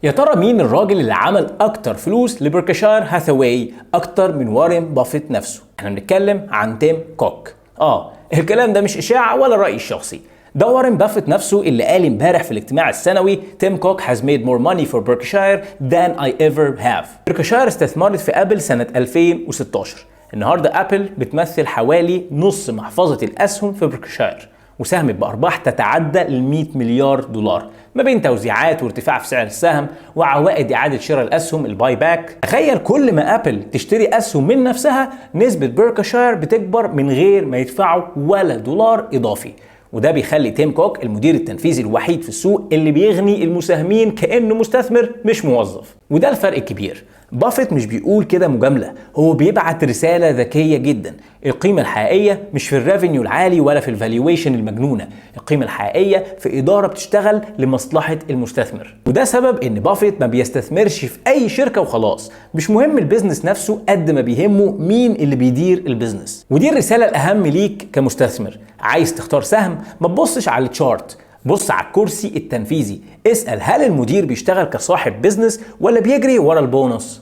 يا ترى مين الراجل اللي عمل اكتر فلوس لبركشاير هاثاواي اكتر من وارن بافيت نفسه؟ احنا بنتكلم عن تيم كوك. الكلام ده مش اشاعة ولا رأيي الشخصي، ده وارن بافيت نفسه اللي قال امبارح في الاجتماع السنوي: تيم كوك has made more money for Berkshire than I ever have. بيركشاير استثمرت في ابل سنة 2016. النهارده ابل بتمثل حوالي نص محفظة الاسهم في بيركشاير، وساهمت بارباح تتعدى ال 100 مليار دولار ما بين توزيعات وارتفاع في سعر السهم وعوائد اعاده شراء الاسهم ال buyback. تخيل كل ما ابل تشتري اسهم من نفسها، نسبه بيركشاير بتكبر من غير ما يدفعوا ولا دولار اضافي. وده بيخلي تيم كوك المدير التنفيذي الوحيد في السوق اللي بيغني المساهمين كأنه مستثمر مش موظف. وده الفرق الكبير. بافيت مش بيقول كده مجاملة، هو بيبعت رسالة ذكية جدا: القيمة الحقيقية مش في ال revenue العالي ولا في ال valuation المجنونة، القيمة الحقيقية في إدارة بتشتغل لمصلحة المستثمر. وده سبب إن بافيت ما بيستثمرش في أي شركة وخلاص. مش مهم ال business نفسه قد ما بيهمه مين اللي بيدير ال business. ودي الرسالة الأهم ليك كمستثمر: عايز تختار سهم، ما تبصش على ال chart، بص على الكرسي التنفيذي. اسأل: هل المدير بيشتغل كصاحب business ولا بيجري ورا البونص؟